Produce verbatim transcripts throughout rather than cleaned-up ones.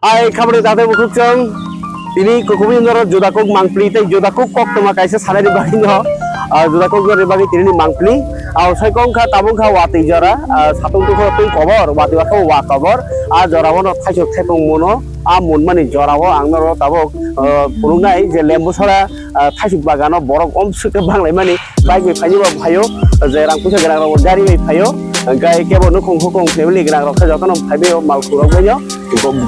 Ai khabri tatai bukhuk chwng tini kukubi noro juda kok mangpli tei juda kok koktwma kaisa sanani bagwi no, ah, juda kok noro bagwi tini ni mangpli. Au sai kong kha tabung kha watwi jora, ah, satung tukho twi kobor, watwi bakha wa kobor. Ah, jora o no thaisok thaipung muno, ah, munmani jora o ang noro tabuk, ah, phunuknai je lembu sora, ah, thaisok bagano borok omswk khe banglaimani. Bike bai phaini bo phaio, je rang puisa gwnang rok gari bai phaio, hwnkhe kebo nukhung hukung family gwnang rok khe jotono phaibaio malkhung rok baino,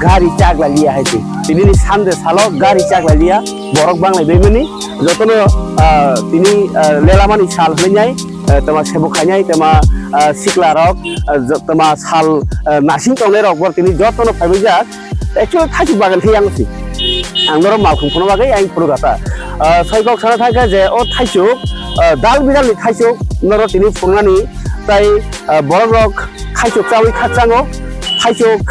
gari chakla liya hai se. Tini ni Sunday salo gari chakla liya, borok banglai baimani, jotono, ah, tini, ah, lelamani sal hwnwi nai, ah, tama sebo khainai, tama, ah, sikla rok, ah, jo-, tama sal, ah, nasing tongnai rok bo tini jotono phaibaijak. Actually, thaisok bagan khe yang si. Ang norok malkhung phano bagwi ang phuru gata. Ah, soi kok sana thangkha je o thaisok, ah, dal bidal ni thaisok norok tini phunuknani tai, ah, borok rok thaisok chawi khakchango. Thaisok,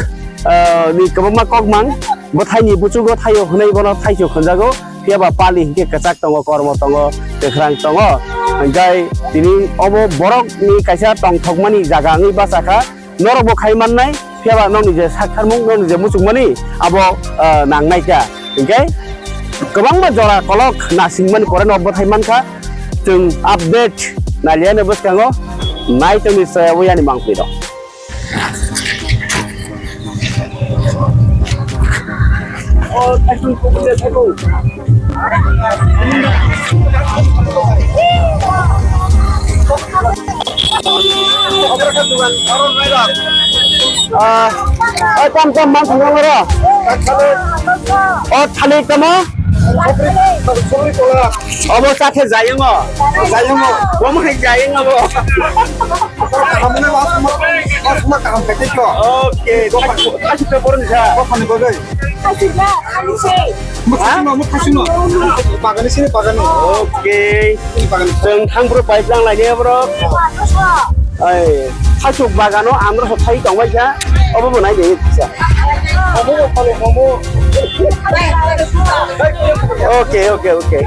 ah, ni kwbangma kokmang bwthaini buchugo thaio hwnwi bono thaisok hwnjago. Phiya ba pali hinkhe kwchak tongo, kormo tongo, kwkhrang tongo. Hwnkhe tini obo borok ni kaisa tongthokmani jaga wngwi bachakha. Norok bo khai mannai, phiya ba nokni je saktharmung, nokni je muchungmani, abo, ah, nangnai kha. Hinkhe kwbangma jora kolok nasingmani pore no bwthai mankha. Chwng update naliya ni bwskango, nai tongni chaya bo yani mangpli rok. Ah, oi, tam, tam, man thang ro. O thalik tamo? Obo chakhe jayungo. Jayungo. Omo hai jayungo bo. Kaham ni mas, mas, mas, mas kaham kete ko. Okay, thasuk, thasuk ke porong sa. Bokani bagwi. Thasuk na, thasuk se. Mo thasuk no, mo thasuk no. Bagani sini bagani. Okay. Sini bagani. Chwng thang bro pipe lang lai ya bro. Ai, thasuk bagano amro so thai tong bai kha. Obo bo nai de kisa. Obo bo palo obo. Okay, okay, okay.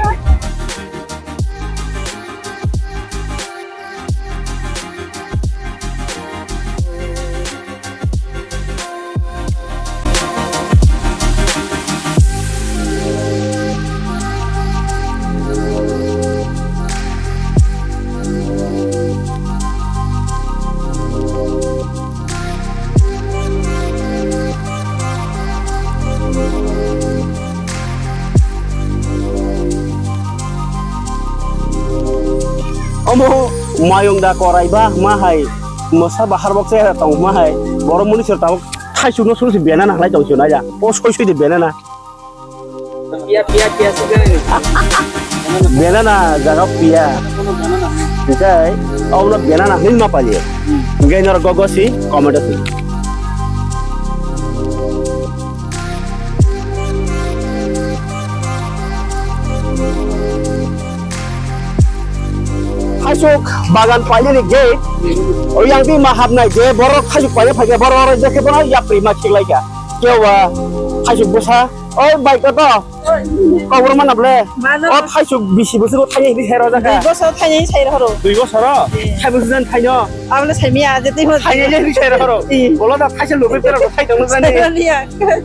Omo mayung da korai ba ma hai, mosa bahar bok se tong ma hai, borok muni sir tabuk thaisuk no suru si bena na halai tong si na ya, o soi soi de bena na. Pia, pia, pia, sugani. Banana jaga pia. Hinkhe obono banana hinwi ma pali. Hinkhe norok go go si comment o si. Thaisuk bagan painani gate, o yang twi ma hapnai je borok thaisuk paina phaikha borok oro je khe bono yapri ma khiklaikha. Khe wa thaisuk bwsa. Oi, bai, koto? Kobor mana ble? Mano. O thaisuk bisi bwswk o thaini hini sai rojak kha? Dui bosor thaini sai rw horo. Dui bosor o? Eh. Thai bwswk jan thaino? Abole sai miya, je twi mo. Thaini hini sai rw horo? Eh. Bolo da thaisa lubui pera ko thai tongno jani? Sai liya.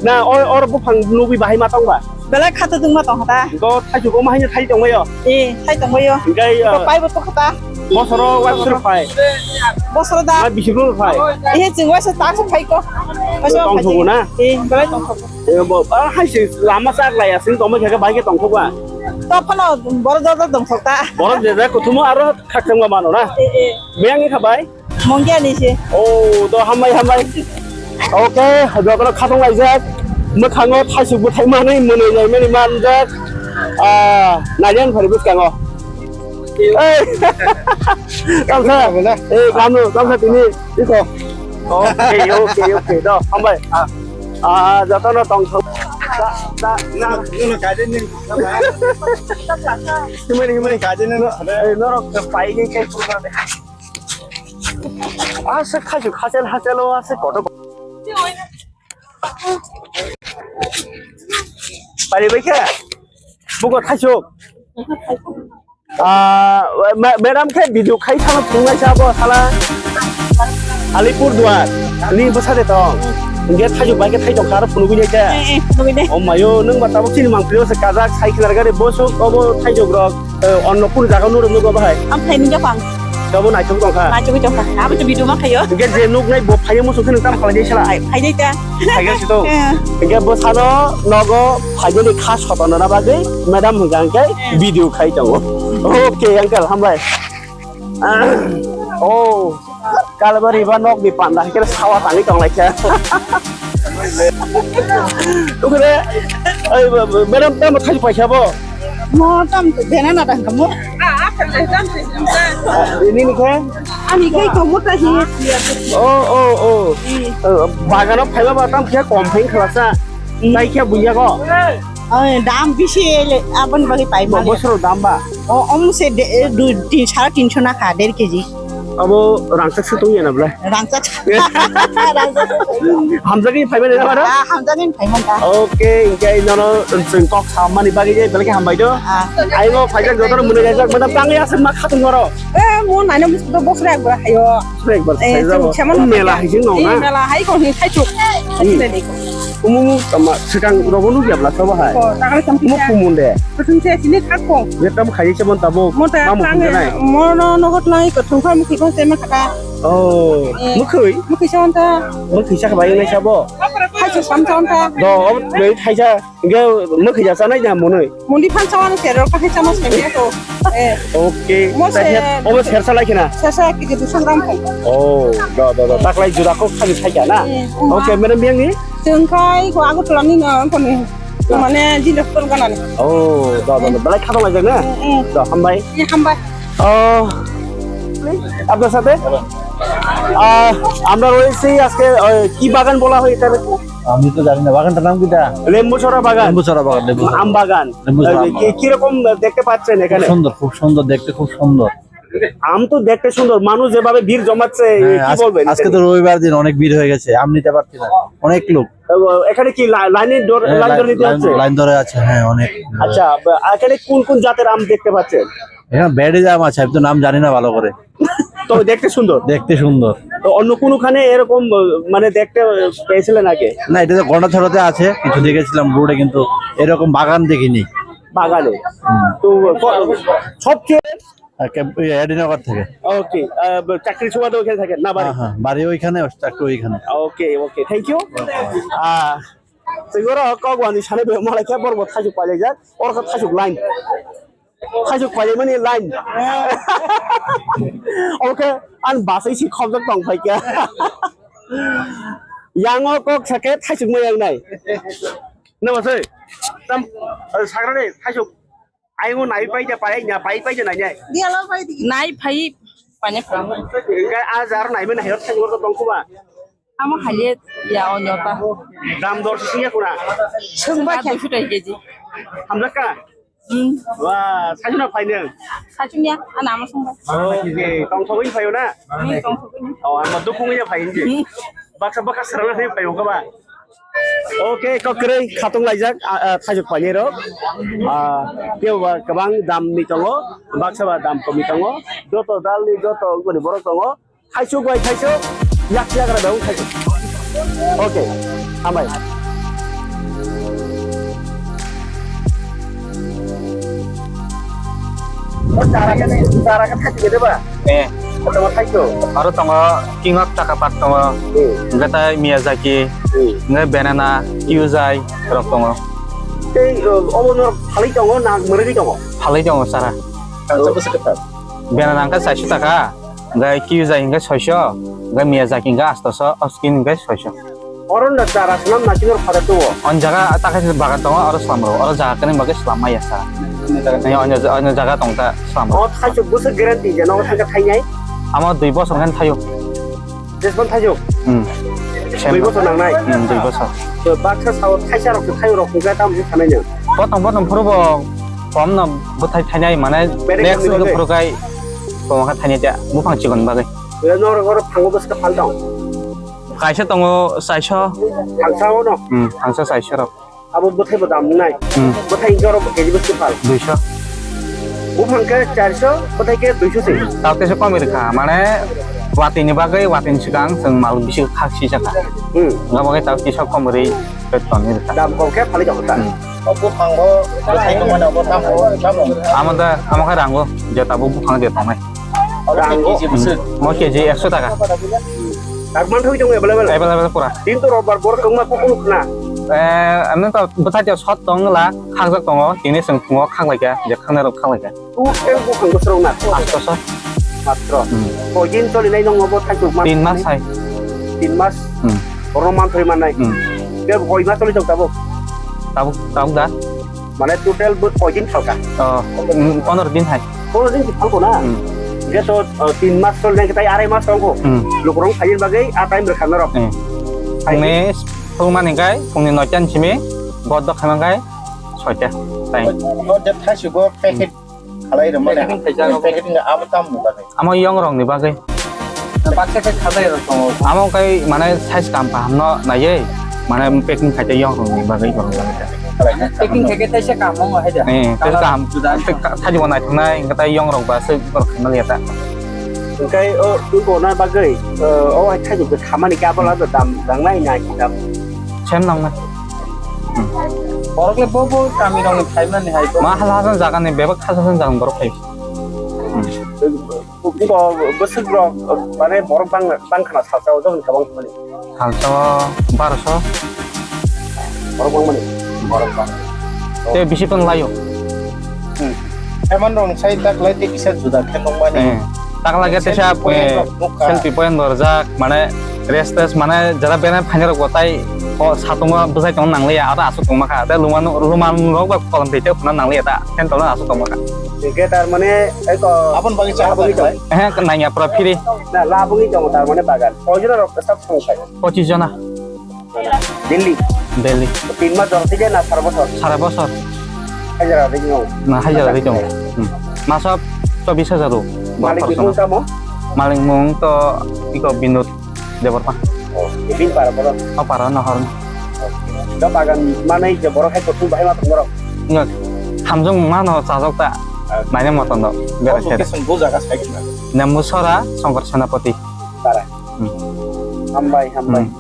Na, o, or buphang lubui bahai ma tong ba? Belai khato dungma tong hata. Go thaisuk o ma haino thai tong bayo? Eh, thai tong bayo. Gai, ko ah, pai bo to khata. Bosoro wa suru phai. Bosoro da. Ma bisi bro phai. Eh, jing wa sa ta sa phai ko. Tong thugo na? Eh, belai tong thugo. Eh, bo, ah, hai se lama sak lai asing tongma khe bai khe tongthok ba. To phano borok joto tongthok ta. Borok je je kuthumo aro khakchangma mano na. Eh, eh. Beng kha bai. Mongya ni se. Oh, to hambai hambai. Okay, joto khatong lai jak. Mwkhango thaisuk bwthai manwi mwnwi lai mani manjak. Ah, nalian phari bwskango. Ei. Tamsa. Tamsa. Eh, kamu, tamsa tini. Iko. Okay, okay, okay. Do, hambai. Ah. Ah, jotono tongthok. Da, da, na. Nuno kaje ni. Himani, himani kaje ni. Eh, norok pai ni kai. Asa khaju khachel hachelo asa koto. Pari bai khe? Buko thaisuk. Ah, ma-, madam khe video khai thangna phungnai sa bo sala. Alipur Duar. Ni bwsa de tong. Hingke thaijuk bai khe thai tongkha, aro phunugwi nai khe. Eh, eh, phunugwi nai. O mayo, nwng ba tabuk chini mangpili o se kajak, sai khinar gari bosuk, obo thaijuk rok, eh, onno kunu jaga nurung nugo bahai. Am thai nungya pang. Obo naithok tongkha. Naithok tongkha. Abo to video ma khayo. Hingke je nuk nai bo phaiya musu khe nwng tam khalai nai sala. Phai, phai nai ta. Phai ga si to. Eh. Hingke bo sano nogo phai nai kha soto nana bagwi madam hingka hingke video khai tongo. Okay, uncle, hambai. Ah, oh. Kalbari ba nok ni panda hai khe sawa tangwi tong lai kha. Tukre, ai, ba, ba, madam, tamo thai paisa bo? Mo tam to bena na dang mo. Ini ni khe? Ani kai to mo ta hi. Oh, oh, oh. Eh, bagano phaiba ba tam khe kom phai khlasa. Hmm. Tai khe buya ko. Ai, dam bisi le, abon bagi pai mali. Bosoro dam ba? O, om se de, du, tin, sara tinso na kha, der keji. Abo rangchak se tongya na bla? Rangchak. Rangchak. Hamjagwi phai mani na bara? Ah, hamjagwi phai man ta. Okay, hingke nono chwng kok sammani bagwi je belai khe hambai do. Ah. Aibo phaijak jotono mwnwi gaijak, madam tangwi aswk ma khatung oro. Eh, mo naina musudo bosra ekbar hayo. Bosra ekbar. Eh, sai jabo. Chwng saman mela hai jing no na? Eh, mela hai ko hin thaichuk. Hmm. Thaichuk le ko. Kumu tama swkang rogo nukya bla sobo hai. Ko, takale sam. Mo kumun de. Kuthung se sini khak ko. Ye tam khai se mon tabo. Mo ta tamo tang kunde nai. Mo no no hot nai ko thung kha mukhi ko se ma khata. Oh, eh, mukhui? Mukhi sa anta. Mukhi sa bai nai sabo. Hai se sam sa anta. Do, o bai thai sa. Ge mukhi ja sa nai da monoi. Mundi phan sa wan se ro ka hai sa ma se ko. Eh. Okay. Mo se. Obo sersa lai khna. Sersa kg duiso gram ko. Oh, do, do, do. Taklai jura ko khani thai kha na. Eh, okay, madam yang ni? Chwng khai ko Agartala ni no, ko ni. Mane, jilok tol ganani. Oh, da, da, da. Belai khatong laijak na? Mm, mm. Da, hambai. Ye, hambai. Oh, আপনার সাথে? আহ, আমরা রয়েছি আজকে, ওই, কি বাগান বলা হয় এটার? আমি তো জানি না, বাগানটার নাম কিটা? লেম্বুছড়া বাগান। লেম্বুছড়া বাগান, লেম্বুছড়া আম বাগান। বাগান। লেম্বুছড়া ওই, আম কি, বাগান। কিরকম দেখতে পাচ্ছেন খুব এখানে? সুন্দর, খুব সুন্দর, দেখতে খুব সুন্দর। আম তো দেখতে সুন্দর, মানুষ যেভাবে ভিড় জমাচ্ছে, হ্যাঁ, কি আজ-, বলবেন আজকে এটা তো নিয়ে? রবিবার দিন, অনেক ভিড় হয়ে গেছে, আম নিতে পারছি না, অনেক লোক। তো এখানে কি লা-, লাইনে ধরে, হ্যাঁ, লাইন লাইন, ধরে নিতে লাইন, হচ্ছে? লাইন ধরে আছে, হ্যাঁ, অনেক। আচ্ছা, ব-, এখানে কোন কোন জাতের আম দেখতে পাচ্ছেন? এখানে ভ্যারাইটিজ আম আছে, আমি তো নাম জানি না ভালো করে। তবে দেখতে সুন্দর। দেখতে সুন্দর। তো অন্য কোনোখানে এরকম, আহ, মানে দেখতে পেয়েছিলেন আগে? না, এটা তো গন্ডাছড়াতে আছে, কিছু দেখেছিলাম রোডে, কিন্তু এরকম বাগান দেখিনি। বাগানে? হুম। তো ক-, সবচেয়ে আর কে-, ওই এডিনগর থেকে। ওকে, আহ, ব-, চাকরি সুবাদে ওখানে থাকেন না বাড়ি? হ্যাঁ, হ্যাঁ, বাড়ি ওইখানে, চাকরি ওইখানে। ওকে, ওকে, thank you। ওকে। আহ, তো এগুলো কগওয়ানি সামনে বে-, মালাই খেয়ে বড় বড় থাইজুক পাইলে যাক, ওর কথা থাইজুক line. Khaisuk paimani line. Oke, ang basai si khobjak tong phaikha. Yango kok sake thaisuk mai yang nai. Nama sei? Tam, eh, sagrani thaisuk. Aingo nai pai ja pai nya pai pai ja nai nai. Nai phai pani phrang. Kai ajar nai mani hayot thaisuk tong kuma. Amo haliet ya onyo ta. Dam dor sing ya kuna. Sungba khe. Duisu tai keji. Hamjak ka? Hmm. Wah, sajuna phai nang. Sajuna, ana amo sungba. Oke, tong thogwi phai na? Hmm, tong thogwi. Oh, amo dukung ya phai nji. Hmm. Baksa baksa serang na phai ka ba. Oke, kok kwrwi khatung laijak, ah, ah, thaijuk phai rok. Ah, kebo ba kwbang dam ni tongo, baksa ba dam kom ni tongo. Joto dal ni joto goni borok tongo. Thaisuk bai thaisuk, yak yagra bai thaisuk. Oke, hambai. O chara khe, chara khe thaisuk de ba? Eh. O tongo thaisuk. Aro tongo King of Chakapat tongo. Hmm. Hingke tai Miyazaki, hmm, hingke banana, kiuzai rok tongo. Tei, o, obo norok phalwi tongo na mwrwgwi tongo? Phalwi tongo chara. Tangsa bwswk kwtal? Banana hingke chairso taka. Hingke kiuzai hingke soiso, hingke Miyazaki hingke astoso, o skin hingke soiso. Oro no chara swnam na khe nor phatar tuo. On jaga ta khe bagan tongo, oro slam rw, oro jaga kene bagwi slam maya sa. Ni on jaga, on jaga tong ta slam rw. O thaisuk bwswk guarantee je nogo thangkhe thainai? Amo dui bosor khe thaio. Jesban thaisuk? Hmm. Dui bosor nangnai? Hmm, dui bosor. To baksa sao thaisa rok thaio rok hwnkhe tamo khe sanai no? Botong botong phuru bo kom no bwthai thainai mane next week phuru kai. Tongkha thani ta buphang chikon bagwi. Noro oro phango bwswk phal tong? Kaisa tongo chairso. Thangsa o no? Hmm, thangsa chairso rok. Abo bwthai bo dam nai. Hmm. Bwthai hingke oro keji bwswk phal? Duiso. Buphang khe chairso, bwthai khe duiso se. Tao teisa komi rwkha, mane Watwi ni bagwi, watwi ni swkang chwng mal bisi khak sijak kha. Hmm. Abo khe tabuk kisa kom rwi twi toni rwkha. Dam kom khe phalwi tongo ta? Hmm. O buphang bo bwthai tongmani obo tamo, tamo? Amo da, amo khe rango, je tabuk buphang je tongnai. Rango? Hmm. Mo K G ekso taka. Dak man thwi tongo available? Available pura. Tin to robar bor kongma kukunu khna. Eh, amno to bwthai to sot tong la, khakjak tongo, tini chwng phungo khaklaikha, je khaknai rok khaklaikha. Total buphang bwswk na? Atso so. Matro. Hmm. Koidin choli nai nong obo thaichuk mas? Tin mas hai. Tin mas? Hmm. Oro man thoi mannai? Hmm. Be koi mas choli tong tabuk? Tabuk, tabuk da? Mane total bo koidin khalka? Oh, hmm, pondro din hai. Pondro din khalko na? Hmm. Je to, uh, tin mas choli nai tai arai mas tongko. Hmm. Lukurong khain bagwi a time rwkha norok. Hmm. Phungni, phungmani kai, phungni noita ni simi, boddo khaimang kai, soita. Tai. O, o, je thaichuk bo packet Khalai rwmani. Packing khaijak. Packing abo tam ni bagwi. Amo yong rok ni bagwi. Baksa khe khalai rok tongo. Amo kai mane size kam kaham no naiye. Mane packing khaijak yong rok ni bagwi borok bagwi. Packing khaikhe taisa kaham wng hai da. Eh, taisa kaham. Juda. Thai bo naithoknai, hwnkhe tai yong rok ba se borok khaina liya ta. Hwnkhe o, o na bagwi, o hai thaichuk khamani khe abo la dam dangnai na ki dam? Sem nangnai. Hmm. Borok le bo bo kami rok ni phaimani hai bo. Ma hal hasan jaga ni bebak hal hasan jaga ni borok phai. Hmm. Bo bwswk rok mane borok bang bang khana salsa o jagani kabang thumani. Salsa o barosho. Borok bang mani. Borok bang. Te bisi pang layo. Hmm. Emon rong sai tak lai te kisa juda khe nung mani. Eh. Tak lai khe te sa, selfie point eh, rok nukha. Selfie point rok jak mane Rest test mane jara bene phaina rok bo tai o satungo bwsai tong nang liya, aro aswk tong ma kha. Tei luman, luman rok bai kolom twi tei phuna nang liya ta, khen tong aswk tong ma kha. Hingke tar mane eko aboni bagwi cha aboni tong. Eh, nang ya pura free. Na, la aboni tong tar mane bagan. Koi jona rok sab song khai? Pochis jona. Daily. Daily. Tin mas jora tei na sara bosor? Sara bosor. Hajara ri no. Na hajara ri tong. Hmm. Maso chobis hajar ro. Malik ni mung tamo? Malik mung to iko Binod. Debbarma. Oh, ibin para boro? O para no horno. Do bagan manai je boro hai kothum bahai ma tong boro? Nga hamjong ma no chajok ta. Ah. Naina moton do. Bera khe. Location bo jaga sai kna. Nambu Sora, Songkor Senapati. Para. Hmm. Hambai, hambai. Hmm.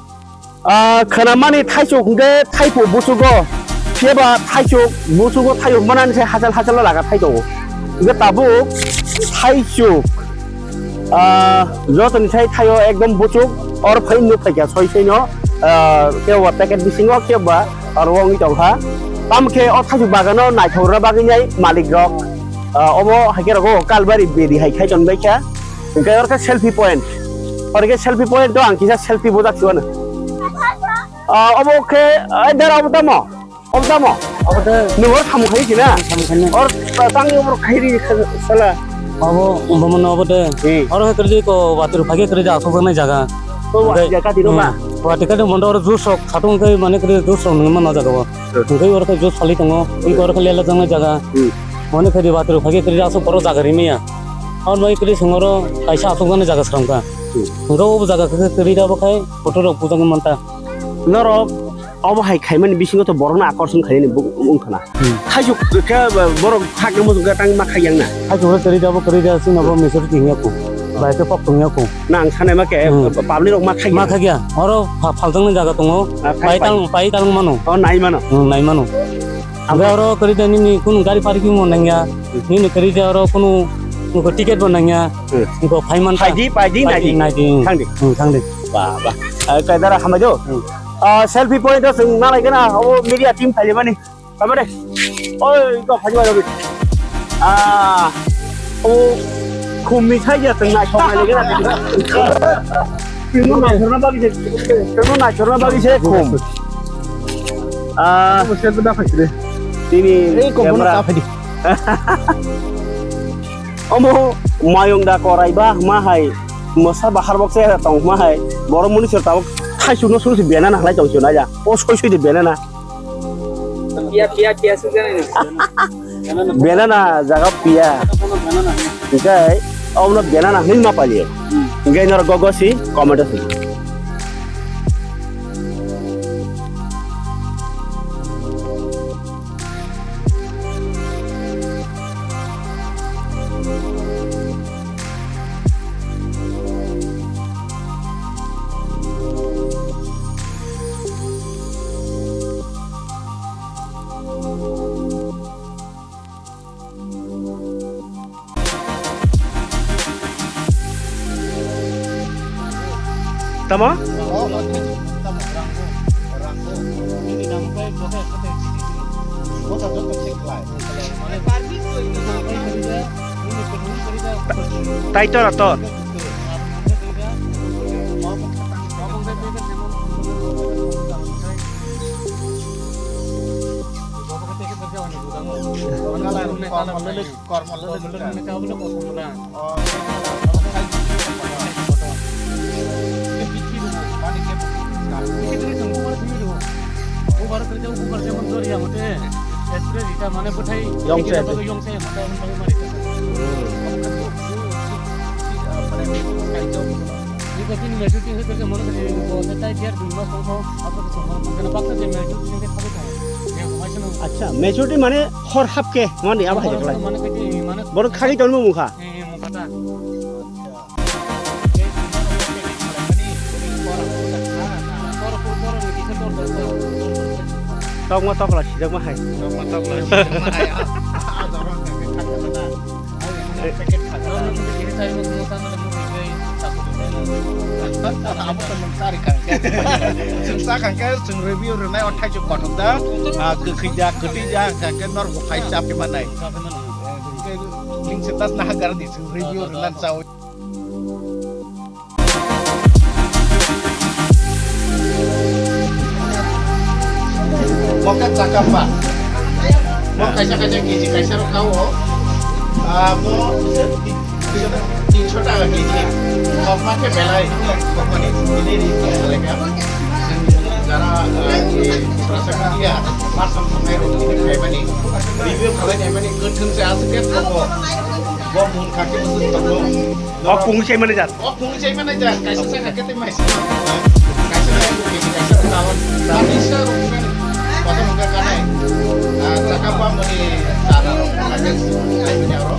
Ah, khwnamani thaichuk hwnkhe thaipo buchugo. Phiya ba thaichuk buchugo thaichuk manani se hachal hachal laga thai tongo. Hwnkhe tabuk thaichuk. Ah, jotoni sai thaio ekdom buchuk, or phai nuk phaikha soi soi no, ah, kebo packet bisingo kebo aro wngwi tongkha. Tamkhe o thaichuk bagano naithokna bagwi nai malik rok, ah, obo haikhe rogo kalbari bedi hai khai tonbaikha. Hwnkhe oro khe selfie point. Oro khe selfie point o ang kisa selfie bujak siwano. Ah, obo khe, ai dara obo tamo? Obo tamo? Obo de. Nwng oro samung khai kina? Samung khai na. Or tang obo khai ri sala. Obo, obo mano obo de. Hmm. Oro khe kwrwi ko watwi phai khe kwrwi asok jaknai jaga. O watwi jaga tino ba? Hmm. Watwi khe mondo oro juice rok satung khe mane kwrwi juice rok nungma na jaga o. Hmm. Hwnkhe oro khe juice phalwi tongo. Iko oro khe lela jaknai jaga. Hmm. Mane kwrwi watwi phai khe kwrwi asok borok jaga rimaya. Oro bai kwrwi songoro kaisa asok jaknai jaga sramkha. Hmm. Hwnkhe obo jaga khe kwrwi da bo khai photo rok bujak manta. Norok obo hai khaimani bisingo to borokno akorson khainani bo-, wngkha na. Hmm. Thaichuk khe borok khakhe muchung khe tang ma khaiyang na. Thaichuk khe kwrwi da bo kwrwi da chwngno bo maturity wngya kho. Bai khe kok tongya kho. Na ang sanai ma khe, hmm, public rok ma khaiyang. Ma khaikya. Oro pha-, phaljaknai jaga tongo. Ah, khai pai pai. Tang, pai tang mano. Oh, nai mano. Hmm, nai mano. Omo oro kwrwi da nini kunu gari parking bo nangya. Hmm. Nini kwrwi da oro kunu, kunu ticket bo nangya. Hmm. Niko phaiman ta. Phaidi, phaidi, phaidi, naidi. Naidi. Thangdi. Hmm, thangdi. Ba, ba. Ah, khe dara hambai do. Hmm. Ah, selfie point o chwng nalai gana, o media team phaidi mani. Tamo de. Oi, ko phaidi mani. Ah, o khum ni sai ya chwng nai song nai gana. Chwngno nai chorna bagi se, chwngno nai chorna bagi se khum. Ah, selfie da phaidi. Tini ei, ko bono camera. Ka phaidi. Omo mayung da korai ba ma hai mosa bahar bok se tong ma hai borok muni sir tabuk thai suno suno si bena na halai tong si na ya o soi soi de bena na. Pia, pia, pia se jani na. Bena na jaga pia. Enkai omo bena na hin ma pali. Enkai nor gogo si comment si. Tamo? Tai tor ator. Kormo lele. Yong se. Acha, majority mane hor hapke mani abo hai khlai. Borok khagwi tongo mukha. Tokma tokla sijakma hai. Tokma tokla sijakma hai. Abo to nwng sari kangkhe. Chwng sa kangkhe, chwng review rwnai o thaichuk kothok da. Ah, kwkhwi da, kwtwi da, kangkhe norok bo phai cha phi mannai. Ning se das na gar di, chwng review rwnan chawi. Bo khe chakapa. Bo kaisa kaisa K G kaisa rok kao. Ah, bo tinsho taka K G. Kokma khe belai kokmani ini di lekha. Jara, ah, di prasakti ya, masam samai rok ini khaimani. Review khalai naimani kwthwng se aswk khe tongo. Bo mung kha khe bwswk tongo. O kung se mani jat. O kung se mani jat. Kaisa saka kete mai si. Kaisa mai bu kete kaisa kawan. Tani sa ro kan. Kota muka kanai. Ah, saka pa mani sara ro. Kaisa ai mani ro.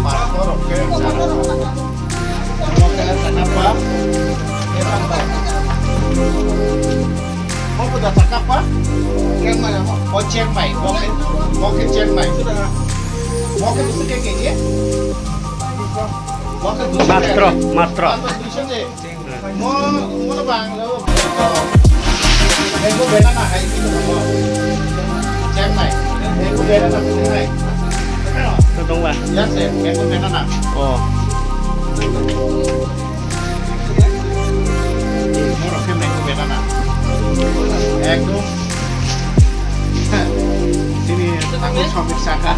Pas ro ke sara ro. Mo kena saka pa. Mo kuda saka pa. Chiang Mai. O Chiang Mai. Mo ke, mo ke Chiang Mai. Mo ke bisi ke ke ye. Mastro, mastro. Mo, mo bang lo. Mango banana hai ni mo. Chiang Mai. Mango banana hai. Tongla. Ya se, mango banana. Oh. Morok khe mango banana. Ekdom. Sini aku sambil saka.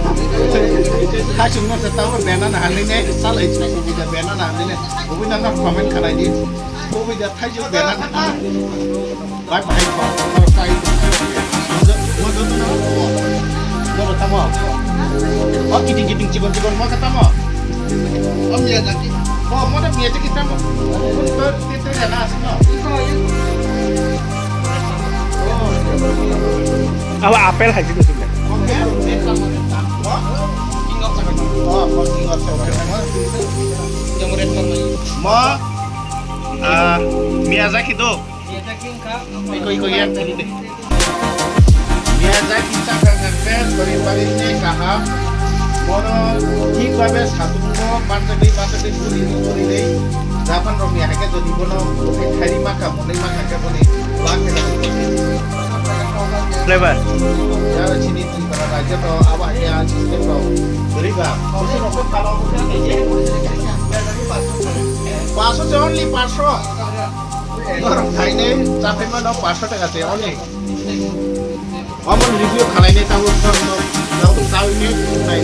Hai semua setahu banana halini salai semua banana halini. Ubi nana comment khalai di. Ubi da thai banana. Bai bai ko, ko kai ko. Mo do, mo do na. Mo do tamo. O kiting kiting chikon chikon mo ka tamo. O Miyazaki. O mo do Miyazaki tamo. Kun to te te na asno. Abo apple hai jing sumle. Mo, ah, Miyazaki do. Iko, iko, iya, tadi deh. Miyazaki chakha kangkhe, sorry, bari ne kaham. Bono thik babe satungo, manjagwi, manjagwi, puri, puri, puri. Japan rokni haikhe jodi bono, bwkhai khairi maka, mwnwi maka khe boni, wa khe na. Flavor. Ya, chini, chini, bara, raja to, abo haikhe, ah, system to, bwrwi ba. Paso se only paso. Norok khainai chaphaimano paso taka se only. Omo review khalainai tabuk norok tabuk chawi ne nai.